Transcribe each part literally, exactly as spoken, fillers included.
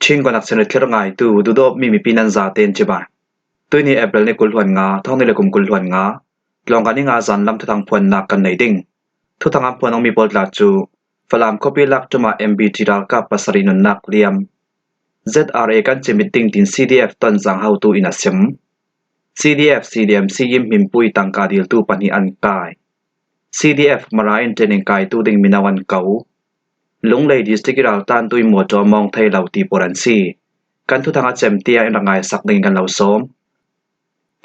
Chin Connection le thlir ngaitu, duhdawtmi mipi nan zaten cibai. Tuini April ni kul hluan nga, thawng hnih le kum kul hluan nga, tlawngka ni nga zanlam thuthang phuannak kan nei ding. Thuthang an phuan awmi pawl tla cu Falam khuapi lak ṭuma M B T ralkap pasarih nunnak liam, Z R A kan cimit ding tiin C D F Tonzang hotu in a sim. C D F C D M C Yim Hminpui tangka diltu pahnih an kai. C D F Mara in training kaitu ding mino an ko. Lunglei District i raltantu in mawṭaw a mawng thei lo ti pawl an si. Kan thuthang a cem tiang in rak ngaisak dingin kan lo sawm.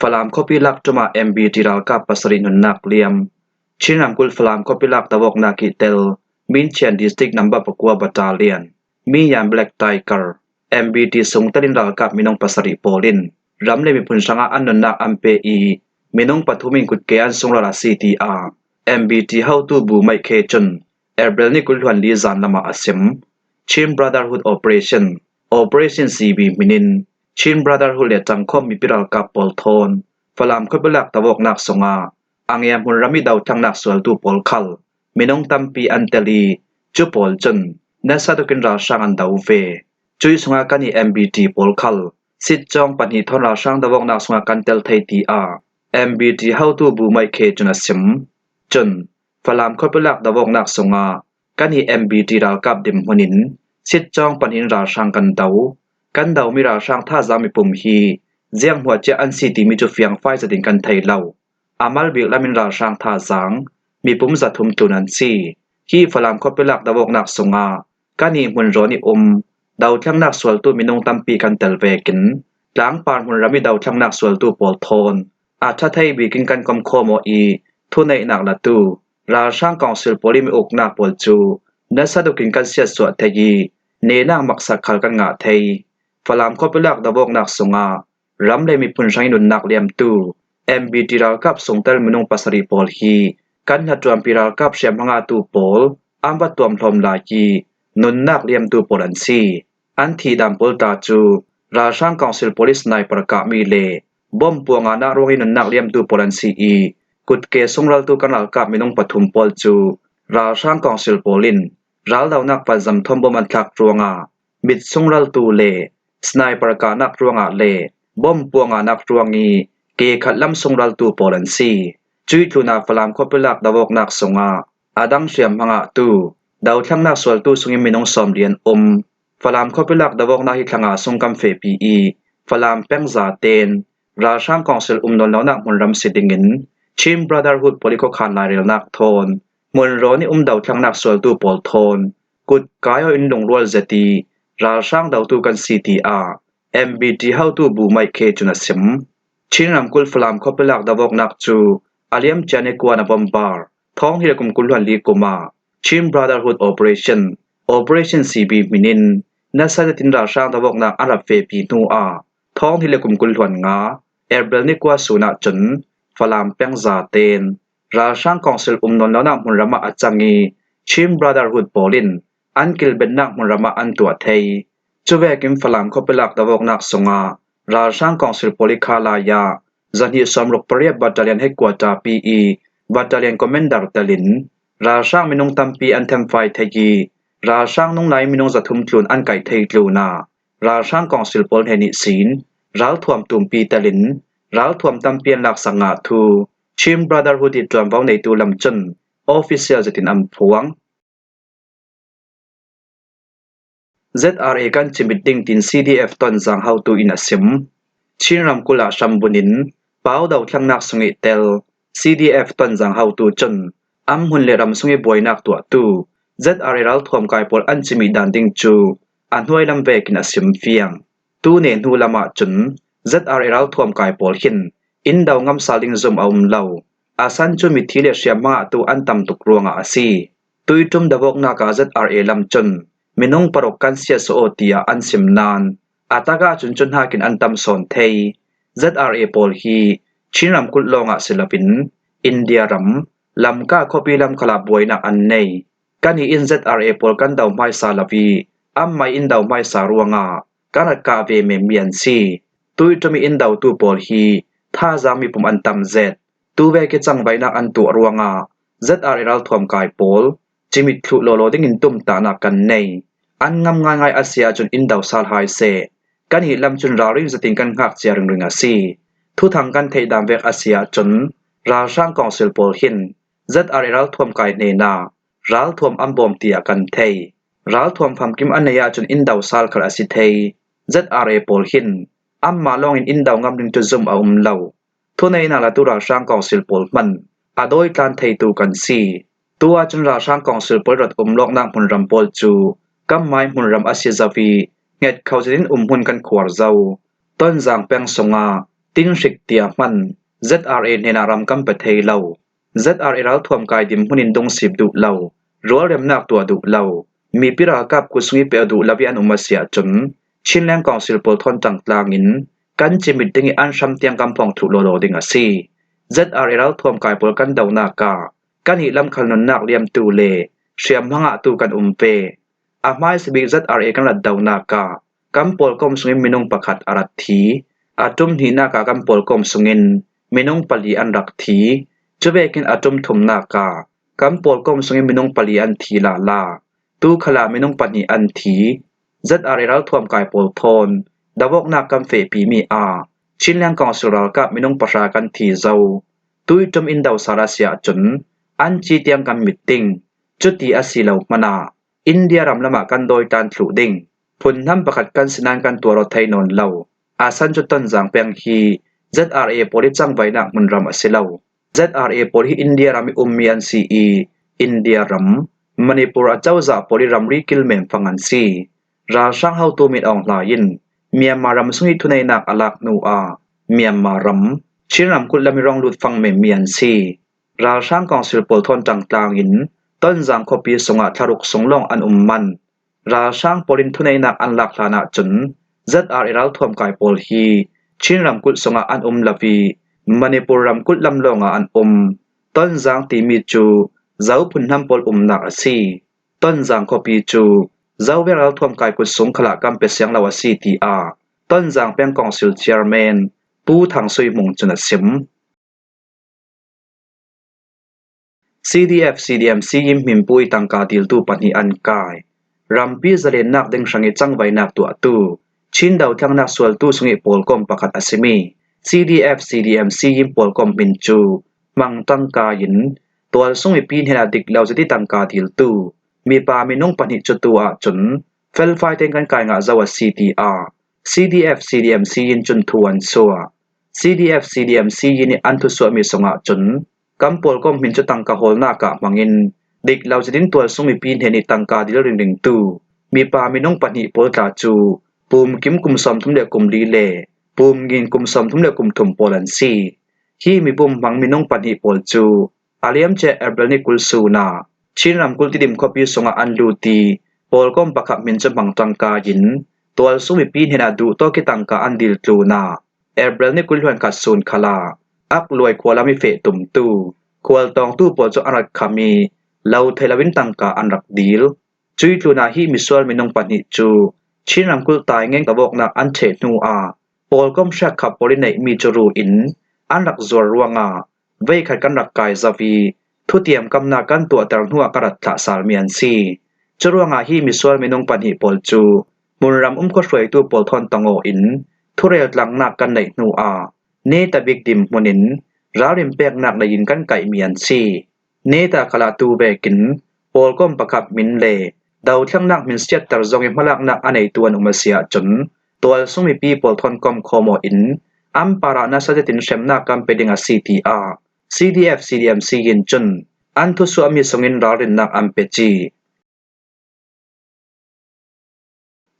Falam khuapi lak ṭuma M B T ralkap pasarih nunnak liam. Chin ramkulh Falam khuapi lak dovawknak ih tel Minchian District number pakua battalion, Minyan Black Tiger, M B T sungtelin ralkap minung pasarih pawl in ram le miphun hrangah an nunnak an pe ih minung pathum in kutke an sungral a si, tiah M B T hotu Bu Maih Khe cun April ni kul hluan li zanlam ah a sim. Chin Brotherhood Operation, Operation C B hminin Chin Brotherhood le ṭangkhawm mipi ralkap pawl thawn Falam khuapi lak dovawknak sungah a ngiamhmun ram ih dothlengnak sualtu pawl khal minung tampi an tel ih cu pawl cun nasa tukin ralhrang an do ve. Cuih sungah kan ih M B T pawl khal sitcawng pahnih thawn ralhrang dovawknak sungah kan tel thei, tiah M B T hotu Bu Maih Khe cun a sim. Cun Falam khuapi lak dovawknak sungah kan ih M B T ralkap dinhmun in sitcawng pahnih in ralhrang kan do. Kan domi ralhrang thazaang mipum hi ziang hmuahcia an si timi cu fiangfai zetin kan thei lo. A mal bik lam in ralhrang thazaang mipum zathum tlun an si. Hi Falam khuapi lak dovawknak sungah kan ih hmunrawn ih um dothlengnak sualtu minung tampi kan tel vekin tlangpar hmunram ih dothlengnak sualtu pawl thawn a ṭha thei bikin kan komkhawm aw ih thuneihnak latu ralhrang kawngsil pawl ih mi uknak pawl cu nasa tukin kan siatsuah thei ih nehnak maksak khal kan ngah thei. Falam khuapi lak dovawknak sungah ram le miphun hrang ih nunnak liamtu M B T ralkap sungtel minung pasarih pawl hi kan hnaṭuanpi ralkap hriamhma ngahtu pawl an va tuamhlawm lai ih nunnak liamtu pawl an si. An thihdan pawl ta cu ralhrang kawngsil pawl ih sniper kahmi le bom puanganak ruang ih nunnak liamtu pawl an si ih kutke sungraltu kan ralkap minung pathum pawl cu ralhrang kawngsil pawl in raldonak vanzam thawn bom an thlak ruangah mit sungraltu le sniper kahnak ruangah le bom puanganak ruang ih ke khat lam sungraltu pawl an si. Cuih tlunah Falam khuapi lak dovawknak sungah a dang hriamhma ngahtu dothlengnak sualtu sungin minung sawmli an um. Falam khuapi lak dovawknak hi thlanga sung kan fehpi ih Falam peng zaten ralhrang kawngsil um nawn lonak hmunram si dingin Chin Brotherhood pawl ih khuakhan lairelnak thawn hmunrawn ih um dothlengnak sualtu pawl thawn kut kai aw in lungrual zet ih ralhrang dotu kan si, tiah M B T hotu Bu Maih Khe cun a sim. Chin ramkulh Falam khuapi lak dovawknak cu a liamcia ni kua na bombar thawng hnih le kum kul hluan li kum ah Chin Brotherhood Operation, Operation C B hminin nasa zetin ralhrang dovawknak an rak fehpi hnu ah thawng hnih le kum kul hluan nga April ni kua sun ah cun Falam peng zaten ralhrang kawngsil um nawn lonak hmunram ah a cang ih Chin Brotherhood pawl in an kilvennak hmunram ah an tuah thei. Cuvekin Falam khuapi lak dovawknak sungah ralhrang kawngsil pawl ih kha lai ah zahnih sawmruk pariat battalion headquarter pi ih battalion commander telin ralhrang minung tampi an themfai thei ih ralhrang nunglai minung zathum tlun an kaih thei tlunah ralhrang kawngsil pawl hnen ihsin ralthuam tumpi telin ralthuam tampi an laksak ngah thu Chin Brotherhood ih ṭuanvo neitu lam cun official zetin an phuang. Z R A kan cimit ding tiin C D F Tonzang hotu in a sim. Chin ramkulh ah hrambun in pau dothlengnak sung ih tel C D F Tonzang hotu cun an hmun le ram sung ih buainak tuahtu Z R A ralthuam kai pawl an cimit dan ding cu a hnuai lam vekin a sim fiang. Tune hnu lam ah cun Z R A ralthuam kai pawl hin in do ngam sal ding zumh a um lo. A san cu mithi le hriamhma ngahtu an tam tuk ruangah a si. Tuiṭum dovawknak ah Z R A lam cun minung paruk kan siatsuah aw tiah an sim nain a takah cun cu hnakin an tam sawn thei. Z R A pawl hi Chin ramkulh lawngah si loin India ram, Lamka khuapi lam khalah buainak an nei. Kan ih in Z R A pawl kan do hmaisa lo ih anmai in do hmaisa ruangah kan rak kah ve menmi an si. Tuiṭum ih in dotu pawl hi thazaang mipum an tam zet. Tuvek ih cangvaihnak an tuah ruangah Z R A ralthuam kai pawl cimit thluh lawlaw dingin tumtahnak kan nei. an ngam ngaingai a si ahcun in do sal hai seh. Kan ih lam cun ralring zetin kan ngakcia ringring a si. Thuthang kan theih dan vek a si ahcun ralhrang kawngsil pawl hin Z R A ralthuam kai hnenah ralthuam an bawm tiah kan thei. Ralthuam famkim an nei ahcun in do sal khal a si thei. Z R A pawl hin anmah lawngin in do ngam ding cu zum a um lo. Thuneihnak latu ralhrang kawngsil pawl hmanh a dawitlan theitu kan si. Tu ahcun ralhrang kawngsil pawl rat um lawknak hmunram pawl cu kanmai hmunram a si zo ih hnget kho zetin umhmun kan khuar zo. Tonzang peng sungah tinhrik tia hmanh Z R A hnenah ram kan pe thei lo. Z R A ralthuam kai dinhmun in dungsip duh lo, rualremnak tuah duh lo, mipi ralkap kut sung ih peh duh lo ih an um a si ahcun, Chinland Council pawl thawn ṭangtlang in kan cimit ding ih an hram tiang kan phong thluh lawlaw ding a si. Z R A ralthuam kai pawl kan donak ah kan ih lam khal nunnak liamtu le hriamhma ngahtu kan um ve. A hmaisa bik Z R A kan rat donak ah kan pawlkom sungin minung pakhat a rat thi. A ṭum hnihnak ah kan pawlkom sungin minung pali an rak thi. Cuvekin a ṭum thumnak ah kan pawlkom sungin minung pali an thi lala. Tu khalah minung pahnih an thi. Z R A ralthuam kai pawl thawn do awknak kan fehpimi ah Chinland Council ralkap minung pahra kan thi zo. Tui ṭum in do sal a si ahcun an ci tiang kan mit ding. Cuti a si lo hmanh ah India ram lamah kan dawitlan thluh ding. Phunhnam pakhat kan si nain kan tuar aw thei nawn lo. A san cu Tonzang peng hi Z R A pawl ih cangvaihnak hmunram a si lo. Z R A pawl hi India ram ih ummi an si ih India ram, Manipur acozah pawl ih ramri kilmen fang an si. Ralhrang hotu Min Aung Hlaing in Myanmar ram sung ih thuneihnak a lak hnu ah Myanmar ram, Chin ramkulh lam ih rong lut fang menmi an si. Ralhrang kawngsil pawl thawn ṭangtlang in Tonzang khuapi sungah thla ruk sung lawng an um man. Ralhrang pawl in thuneihnak an lak hlan ahcun Z R A ralthuam kai pawl hi Chin ramkulh sungah an um lo ih Manipur ramkulh lam lawngah an um. Tonzang timi cu Zo phunhnam pawl umnak a si. Tonzang khuapi cu Zo vek ralthuam kai kut sung khalah kan pe siang lo a si, tiah Tonzang peng kawngsil chairman Pu Thang Sui Hmung cun a sim. C D F C D M C in hminpui tangka diltu pahnih an kai. Rampi zalennak ding hrangih cangvaihnak tuahtu, Chin dothlengnak sualtu sungih pawlkom pakhat a simi C D F C D M C in pawlkom hmin cu hmang tangka in tualsung mipi hnenah dik lo zet ih tangka diltu mipa minung pahnih cu tu ahcun felfai tein kan kai ngah zo a si, tiah C D F C D M C in cun thu an suah. C D F C D M C in an thusuahmi sungah cun kan pawlkom hmin cu tangka hawlnak ah hmangin dik lo zetin tualsung mipi hnenih tangka dil ringringtu mipa minung pahnih pawl tla cu Pum Kim kum sawmthum le kum li le Pum Ngin kum sawmthum le kum thum pawl an si. Hi mipum hmang minung pahnih pawl cu a liamcia April ni kul sun ah Chin ramkulh Tidim khuapi sungah an lut ih pawlkom pakhat hmin cu hmang tangka in tualsung mipi hnenah duhtawk ih tangka an dil tlun ah April ni kul hluan khat sun khalah Akluai khua lam ih feh tumtu khualtawngtu pawl cu an rak kham ih lo thei loin tangka an rak dil. Cuih tlunah hi misual minung pahnih cu Chin ramkulh taingen kawknak an ṭheh hnu ah pawlkom hriakkhap pawl ih neihmi cu ru in an rak zuar ruangah veikhat kan rak kai zo ih thutiamkamnak kan tuahter hnu ah ka rat thlah salmi an si. Curuangah hi misual minung pahnih pawl cu hmunram um khuahruaitu pawl thawn tong aw in thurel tlangnak kan neih hnu ah neta bik dinhmun in ralrin peknak nei in kan kaihmi an si. Neta khalah tu vekin pawlkom pakhat hmin le dothlengnak hmin siatter zong ih hmalaknak a neitu an um a si ahcun tualsung mipi pawl thawn komkhawm aw in an parah nasa zetin hremnak kan pe ding a si, tiah C D F C D M C in cun an thusuahmi sungin ralrinnak an pe ci.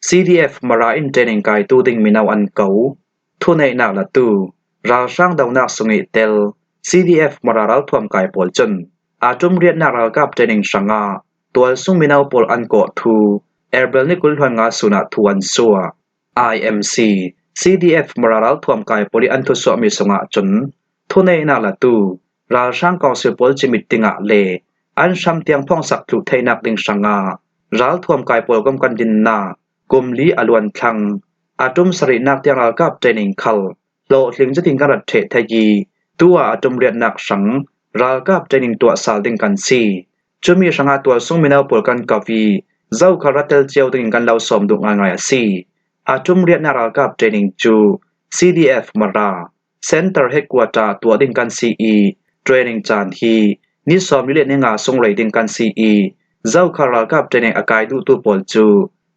C D F Mara in training kaitu ding mino an ko. Thuneihnak latu, ralhrang donak sung ih tel C D F Mara ralthuam kai pawl cun a ṭum riatnak ralkap training hrangah tualsung mino pawl an kawh thu April ni kul hluan nga sun ah thu an suah. I M C, C D F Mara ralthuam kai pawl ih an thusuahmi sungah cun thuneihnak latu, ralhrang kawngsil pawl cimit dingah le an hram tiang phongsak thluh theinak ding hrangah ralthuam kai pawlkom kan dinnak kum li a luan thlang, a ṭum sarihnak tiang ralkap training khal hlawhtling zetin kan rat ṭheh thei ih tu ah a ṭum riatnak hrang ralkap training tuah sal ding kan si. Cumi hrangah tualsung mino pawl kan ko ih Zokhal ra tel cio dingin kan lo sawm duh ngaingai a si. A tum riatna ralkap training cu C D F Mara Center Headquarter tuah ding kan si i, training caan hi ni sawmli le ni nga sung rei ding kan si i, Zokhal ralkap training a kai duhtu pawl cu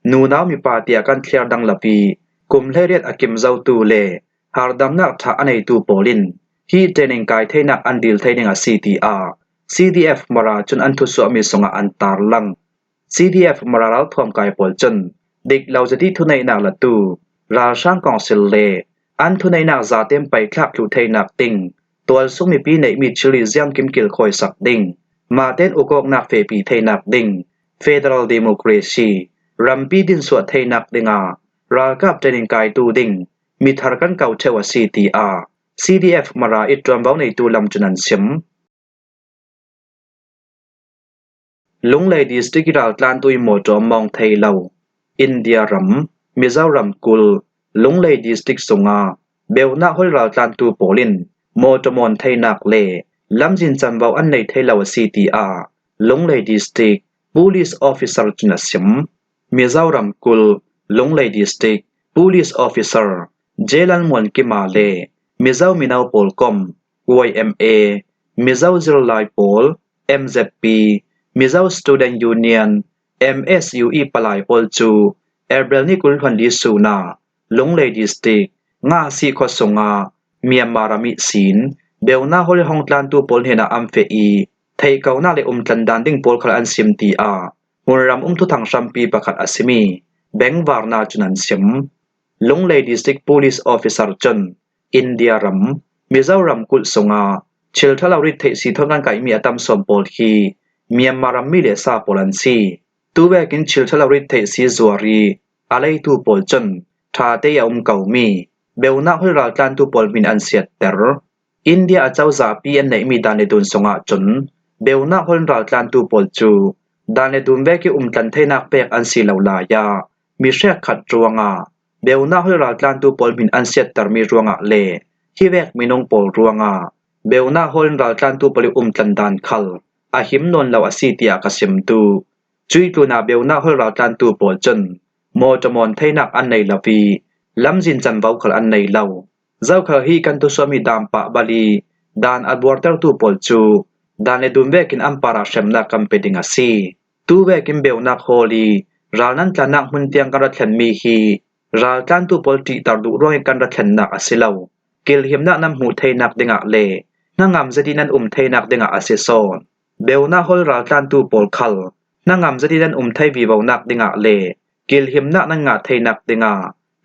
nunau mipa tiah kan thliar dang lo i, kum hleiriat a kim zotu le hardamnak ṭha a neitu pawl in hi training kai theinak an dil thei ding a si, tiah C D F Mara cun an thusuahmi sungah an tarlang. C D F Mara ralthuam kai pawl cun dik lo zati thuneihnak latu ralhrang kawngsil le an thuneihnak zaten paithlak thluh theinak ding, tualsung mipi neihmi thilri ziangkim kilkhawisak ding, mahten ukawknak fehpi theinak ding, federal democracy, rampi dinsuah theinak dingah ralkap training kaitu ding mithar kan ko ṭheu a si, tiah C D F Mara i ṭuanvo neitu lam cun an sim. Lunglei District i raltlantu i mawṭaw mawng thei lo India ram, Mizoram kul, Lunglei District sunga beunak hawl raltlantu pawl in mawṭaw mawn theinak le lamzin canvo an nei thei lo a si, tiah Lunglei District Police Officer cun a sim. Mizoram kul, Lunglei District Police Officer J Lalmuankima le Mizo mino pawl kom Y M A, Mizo Zirlai Pawl, M Z P, Mizo Student Union, M S U i palai pawl cu April ni kul hluan li sun ah Lunglei District Ngahsih khua sungah Myanmar ram ihsin beunak hawl hong tlantu pawl hnenah an feh i, theihkonak le umtlan dan ding pawl khal an sim, tiah hmunram um thuthang hrampi pakhat a simi bengvarna cun an sim. Lunglei District Police Officer cun India ram, Mizoram kulh sungah thil ṭha lo rit theih si thawn kan kaihmi a tam sawn pawl hi Myanmar ram mi le sa pawl an si. Tuvekin thil ṭha lo rit theih si zuar i a leitu pawl cun ṭha te i a um komi beunak hawl raltlantu pawl hmin an siatter. India a cozahpi an neihmi dan le dun sungah cun beunak hawl raltlantu pawl cu dan le dun vek i umtlan theinak pek an si lo lai ah mi hrekkhat ruangah beunak hawl raltlantu pawl hmin an siattermi ruangah le hi vek minung pawl ruangah beunak hawl raltlantu pawl i umtlan dan khal a him nawn lo a si, tiah ka sim duh. Cuih tlunah beunak hawl raltlantu pawl cun mawṭaw mawn theinak an nei lo i lamzin canvo khal an nei lo. Zokhal hi kan thusuahmi dan pah bal i dan a buartertu pawl cu dan le dun vekin an parah hremnak kan pe ding a si. Tuvekin beunak hawl i ral nan tlannak hmun tiang kan ra thlenmi hi raltlantu pawl ṭihter duh ruangin kan ra thlennak a si lo. Kilhimnak nan hmuh theinak dingah le hnangam zetin nan um theinak dingah a si sawn. Beunak hawl raltlantu pawl khal hnangam zetin nan um thei vivonak dingah le kilhimnak nan ngah theinak dingah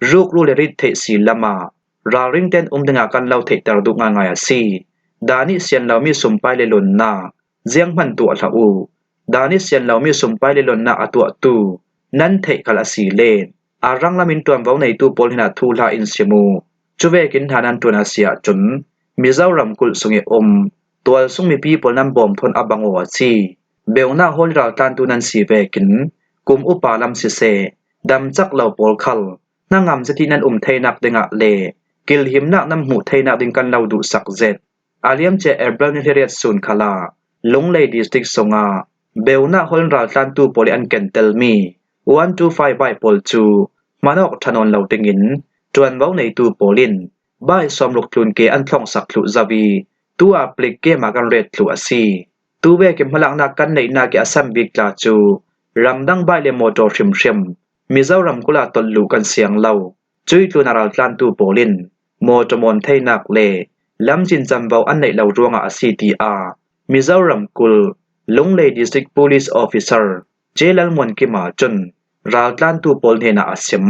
rukru le rit theih si lamah ralring ten um dingah kan lo theihter duh ngaingai a si. Dan ih sian lomi sumpai le lonnak zianghman tuah hlah uh. Dan ih sian lomi sumpai le lonnak a tuahtu nan theih khal a si le a ranglamin ṭuanvo neitu pawl hnenah thuhla in sim uh. Cuvekin hna nan ṭuan a si ahcun Mizoram kulh sung i um tualsung mipi pawl nan bawm thawn a bang aw a si. Beunak hawl raltlantu nan si vekin kum upa lam siseh, damcak lo pawl khal hnangam zetin nan um theinak dingah le kilhimnak nan hmuh theinak ding kan lo duhsak zet. A liamcia April ni hleiriat sun khalah Lunglei District sungah beunak hawl raltlantu pawl i an kentelmi one two five bike pawl cu hmanawk ṭha nawn lo dingin ṭuanvo neitu pawl in bike sawmruk tlun ke an thlongsak thluh zo i tu ah plik game ah kan ret thluh a si. Tuvekin hmalaknak kan neihnak i a san bik tla cu ramdang bike le mawṭaw hrimhrim Mizoram kulh ah tolh luh kan siang lo. Cuih tlunah raltlantu pawl in mawṭaw mawn theinak le lamzin canvo an neih lo ruangah a si, tiah Mizoram kulh Lunglei District Police Officer J Lalmuankima cun raltlantu pawl hnenah a sim.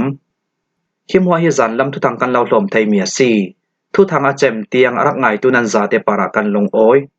Hi hmuah hi zanlam thuthang kan lo hlawm theimi a si. Thuthang a cem tiang a rak ngaitu nan zate parah kan lungawi.